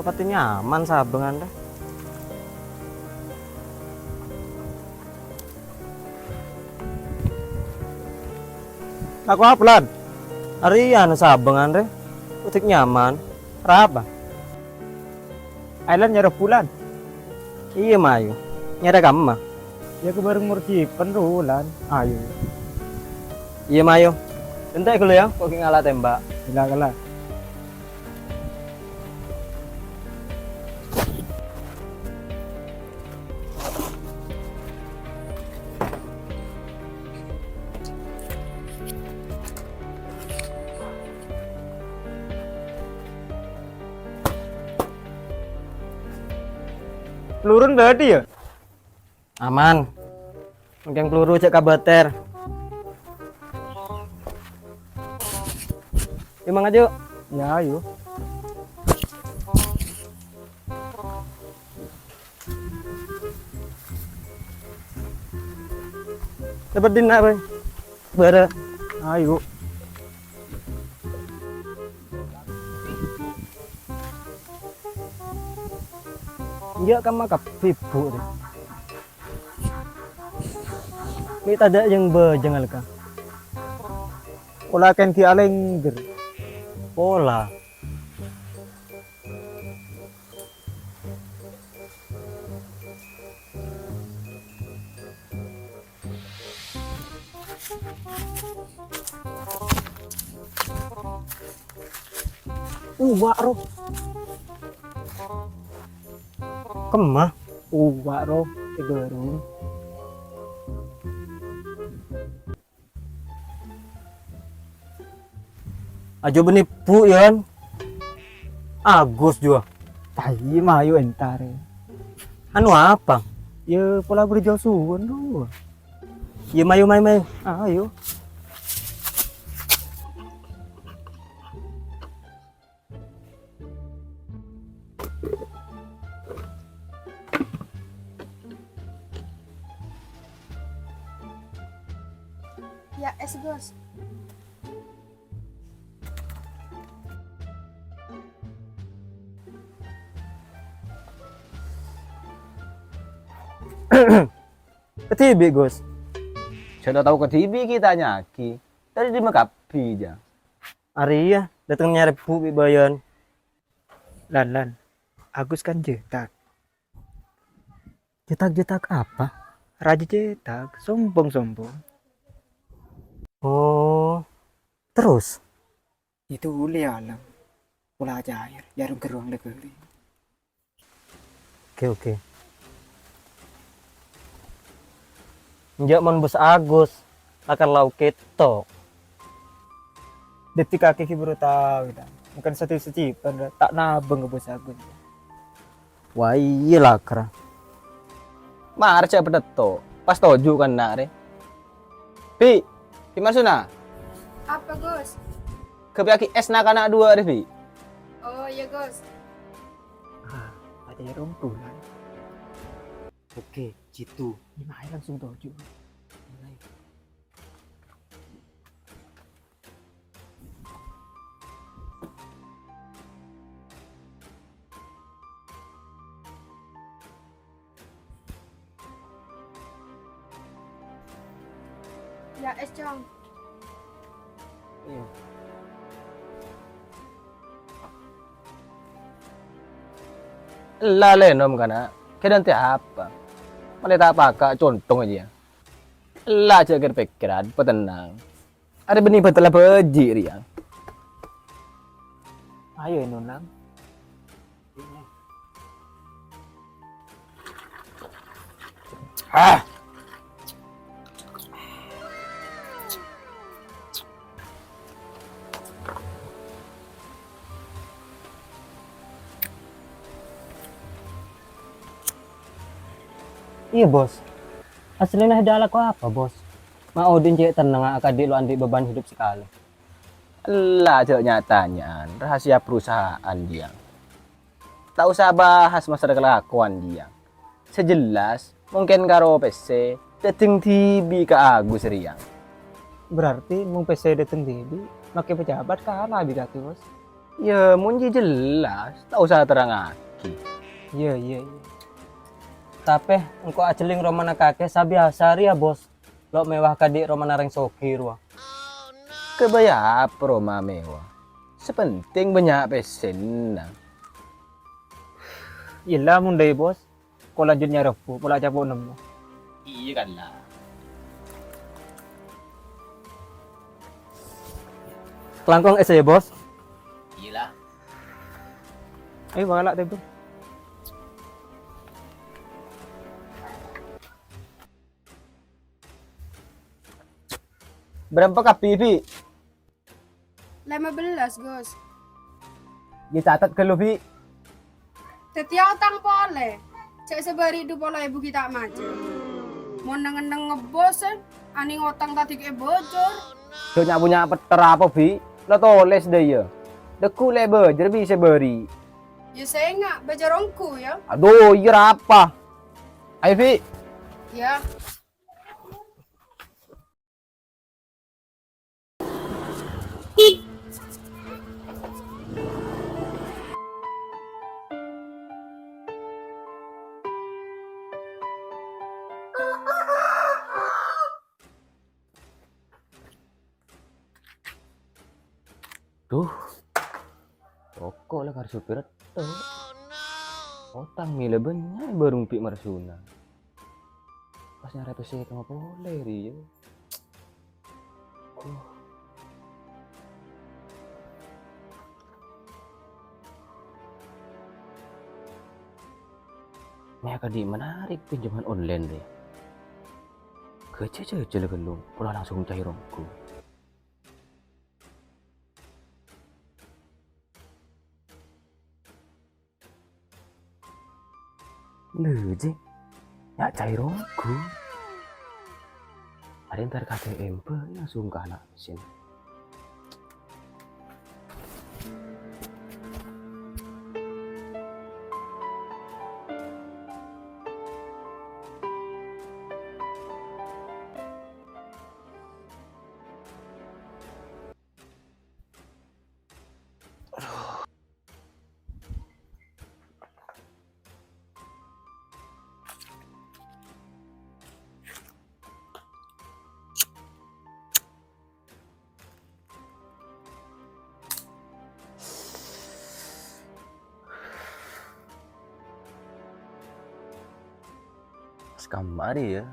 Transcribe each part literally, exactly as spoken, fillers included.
Pati nyaman sabângan, rè. Lako apa, Lan? Arèya sabângan, rè. Udik nyaman. Arapa? Ayo, Lan, nyarè bulan. Iyâ, Mayu. Nyarè kamma? Yâ, ka bâreng Murjipen, ro, Lan. Ayo. Iyâ, Mayu. Enten ghâllu, yâ. Kok ghi' ngala' tembak. Gila, gila. Pelurun bâdâ, yâ? Aman. Mangkèn peluru cè' kabâter. Yuk, mangkat, yuk. Ya, ayo. Cepet, Din, nak, Roy. Bara. Ayo. Enjâ' kamma kabbhi, Bu', rè. Mè' tadâ' jâng-bâjâng alèka. Pola kèng ghi' alèngghâr. Pola. Uwa', ro. Kemma? Uwa', ro, è bârung. Ajo bânnè Bu', Yon. Agus jua. Tahi mayu entar. Anu apa? Ya, pola bârjâ suwun, ro. Iya, mayu, mayu, mayu. Ayo. Ya, es, Gus. Kadhibi', Gus. Jhâ' tao kadhibi' ghi' tanya'aghi. Dâri dimma kabbhi, jâ? Arèya, dâteng nyarè Bu' bi' bâjâna. Lan, Lan, Agus kan jhâtak. Jhâtak-jhâtak apa? Rajâ jhâtak, sombong-sombong. Oh, terus? Itu ulè alam. Pola cair, jarum geruang legari. Oke, oke. Enjâ' mon Bos Agus, lakar lau kèto. Dâddhi kakè ghi' buru tao, ta'? Mungkin sedih-sedih, ta' nabâng ka Bos Agus. Wah, iyâ lakar. Mara jhâ' pètto, pas toju' kan, na', rè. Bi', ghi' maksodna? Apa, Gus? Ghâbâyaghi es na'-kana' duwâ' rè, Bi'. Oh, iyâ, Gus. Ah, ada yang rongkulan. Oke, jitu. Ini aja langsung toju'. Mulai. Ya, es, Cong. Iya. Ella lè nom kana', kèdhântè apa? Malè ta' paka' contong aja. Ella jhâ' kèr-pèkkèran, patennang. Arè bânnè bâtella bâji' rèya. Ayo, Nonang. Ah. Iyâ, Bos. Asllèna sè èdhâlako apa, Bos? Ma' odi'na cè' tennengnga akadhi' lo' andi' beban hidup sakalè. Ella jhâ' nya-tanya'an rahasia perusahaan, Diyang. Ta' osa bahas masalah kalakowan, Diyang. Sè jelas, mungkin karo pèssè dâteng dhibi' ka Agus rèya. Berarti mon pèssè dâteng dhibi', makè pejabat kala bi' kakè, Bos? Yâ, mon jiyâ jelas, ta' osa terrangaghi. Iyâ, iyâ, iyâ. Tapè engko' ajhelling romana kakè sabiyasa rèya, Bos. Lo' mewah kadhi' romana rèng soghi rowa. Kabâjâ apa roma mewah? Sè pentèng bânnya' pèssèna. Iyâ la, mon dâi, Bos. Ko lanjut nyarep, Bu. Pola capo' nemmo. Iyâ, kan, la. Kalangkong es yâ, Bos. Iyâ, la. Ayo, bâkala' tèbâ. Bârâmpa kabbhi, Bi? Lèma bellâs, Gus. Yâ, catet ghâllu, Bi. Dhâddhiyâ otang polè. Jhâ' sabâri' du polo èbu ghi' ta' majâr. Mon neng-enneng ngebos, anèng otang tadhika è bocor. Jhâ' nya-, nya' pètter apa, Bi? La tolès dâ' iyâ. Dâgghu' lè bâjâr, Bi, sè bâri'. Yâ, sènga', bâjâr ongghu, yâ. Adu, iyâ, rapa? Ayo, Bi. Yâ. Duh, roko' la kar sopir ètto. Otang mè' la bânnya' bârung bi' marsuna. Pas nyarè pèssè kemma polè rèya. Duh. Mè' kadhi menarik pinjaman online rè. Ghâjâ jhâjhâl ghâllu, pola langsung cair ongghu. Lho, Ji, nya' cair ongghu. Arè entar ka A T M bhâi langsung ka ana' mesin. Sakamma rèya.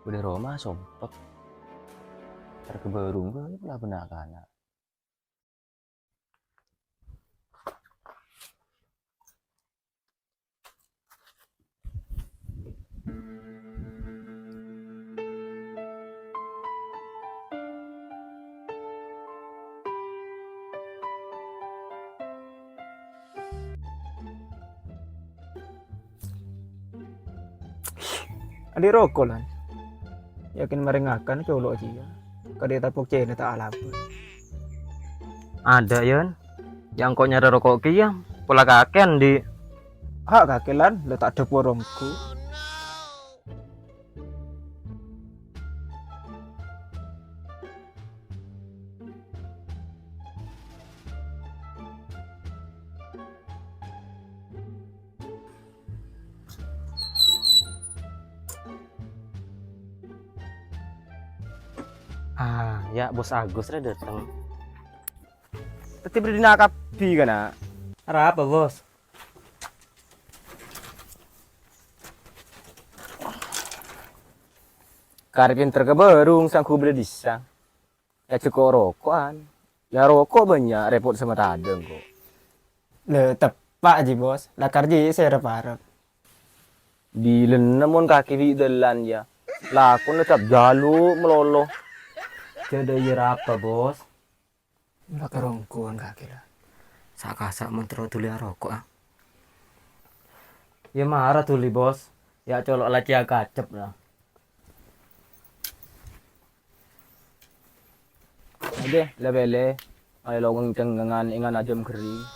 Bâdâ roma sompek. Entar ka bârung bhâi pola bân na'-kana'. Andi' roko', Lan? Yakin marè ngakan colo' jiyâ. Kadhi tapok cèna ta' alabâ. Adâ', Yan. Yâ engko' nyarè roko' kèya. Pola kakè andi'? Ha', kakè, Lan. La ta' dhâ' porongku. Ah, yâ, Bos Agus rè dâteng. Tadâ' bâdâ dinna' kabbhi, kana'? Arapa, Bos? Karè pènter ka bârung, sangghu bâdâ dissa. Yâ, jhâ' ko'-roko'an. Yâ, roko' bânnya', rèpot sè matadâ engko'. Lè, teppa', Ji, Bos. Lakar ji sè arep-arep. Bilâna mon kakè bi' dâlân, yâ. Lakona cap jhâlu' malolo. Jhâ' dâ' iyâ arapa, Bos? La karongkowan kakè, la. Sa'-kasa' mon terro dhuli aroko', ah. Yâ, mara dhuli, Bos. Yâ, colo' la cèya kacep, la. Adè, la bâli. Ayo lo ngèng-cèngngèngan èngan ajâm ghâring.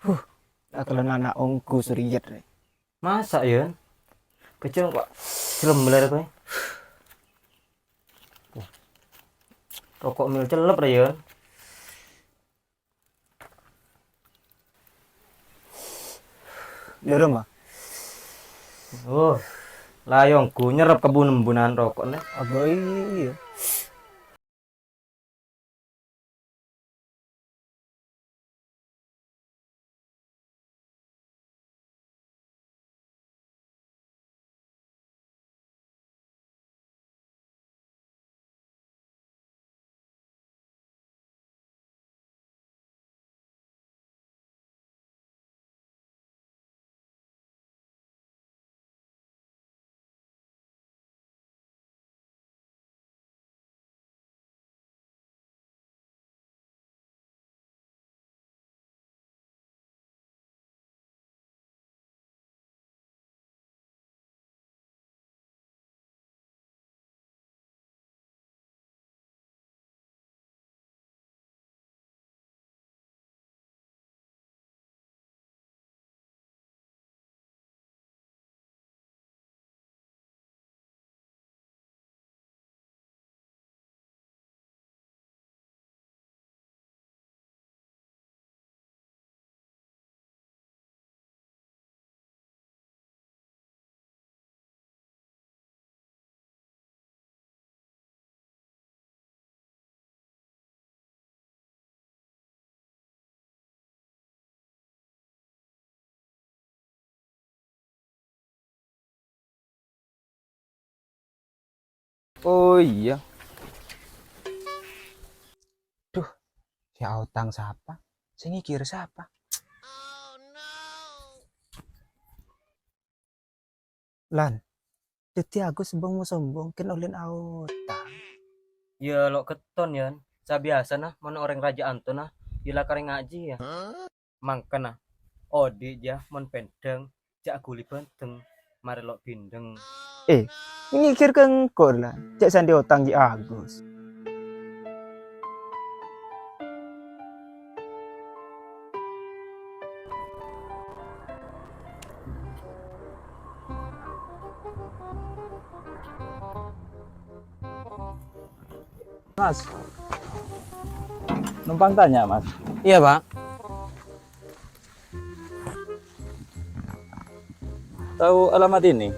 Huh. Akalon ana' ongghu suriyat, rè. Masa', yâ? Kècèng kok jelem beler, kowe. Roko' mil cellep, rè, yâ? Yâ, Rom, ah. Oh, la ongghu nyerrep ka bun-embunan roko', nè. Abâ, iyâ. Oh, iyâ. Duh, sè aotang sapa? Sè ngèkèr sapa? Lan, dhâddhi Agus bâng-sombâng kèng ollèna aotang. Yâ, lo' ketton, Yan. Sabiyasana mon orèng rajâ antona, yâ la karè ngajhi, yâ. Mangkana, odi', yâ, mon pendhâng, jhâ' ghuli bhândheng, marè lo' bindheng. Eh, ngèkèr ka engko', Lan. Jhâ' sè andi' otang bi' Agus. Mas. Numpang tanya, Mas. Iya, Pak. Tahu alamat ini?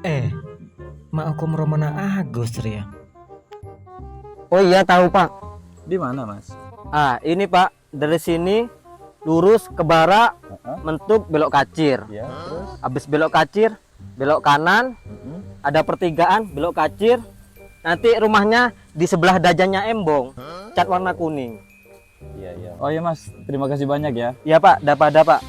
Eh, ma' okom romana Agus rèya. Oh iya, tahu, Pak. Di mana, Mas? Ah, ini, Pak. Dari sini lurus ke barat, heeh, mentok belok kacir. Ya, terus? Habis belok kacir, belok kanan, mm-mm, ada pertigaan, belok kacir. Nanti rumahnya di sebelah dajanya Embong, cat warna kuning. Iya, iya. Oh iya, Mas, terima kasih banyak ya. Iya, Pak, dapat, dapat.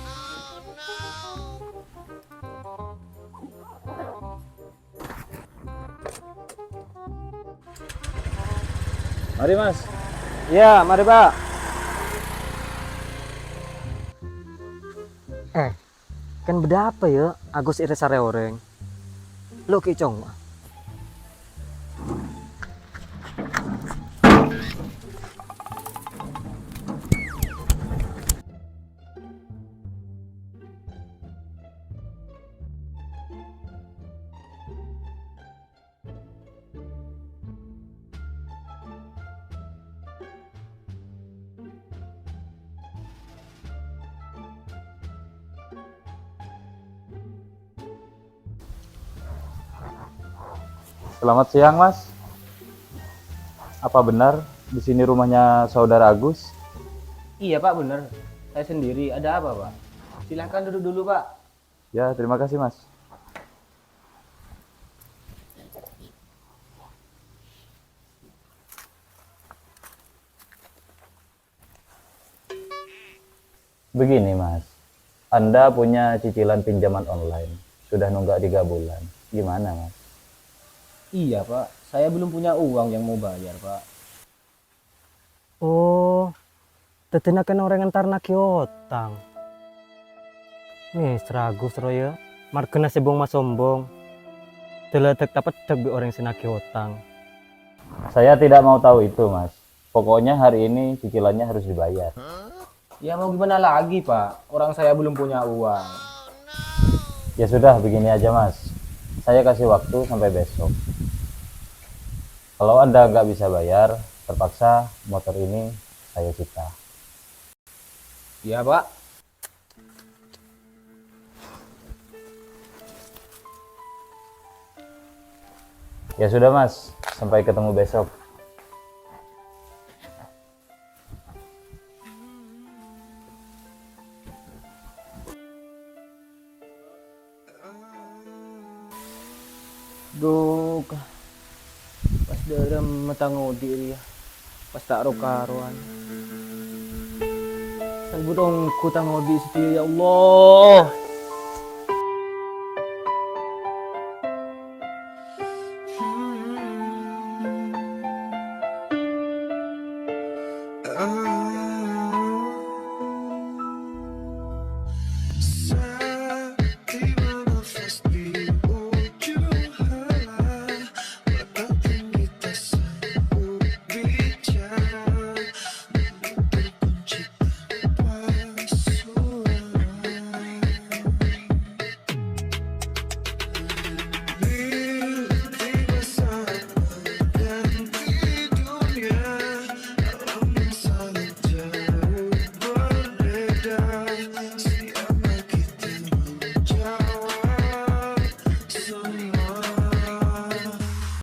Mari, Mas. Iya, mari, Pak. Eh, kan bâdâ apa, yâ, Agus èrè sarè orèng? Lo' ghi' cong. Selamat siang, Mas. Apa benar di sini rumahnya Saudara Agus? Iya, Pak, benar. Saya sendiri. Ada apa, Pak? Silahkan duduk dulu, Pak. Ya, terima kasih, Mas. Begini, Mas. Anda punya cicilan pinjaman online. Sudah nunggak tiga bulan. Gimana, Mas? Iya, Pak. Saya belum punya uang yang mau bayar, Pak. Oh, dhâddhina kèng orèng entar naghi otang. Mèsra Agus rowa, yâ, marghâna sè bong-masombong. Dâlâdhâk tapeddhâk bi' orèng sè naghi otang. Saya tidak mau tahu itu, Mas. Pokoknya hari ini cicilannya harus dibayar. Ya, mau gimana lagi, Pak? Orang saya belum punya uang. Ya sudah, begini aja, Mas. Saya kasih waktu sampai besok. Kalau Anda nggak bisa bayar, terpaksa motor ini saya sita. Iya, Pak. Ya sudah, Mas. Sampai ketemu besok. Duk, pas dârâmma tang odi' rèya, pas ta' ro-karowan. Sèngko' tonggu tang odi' satèya, ya Allah.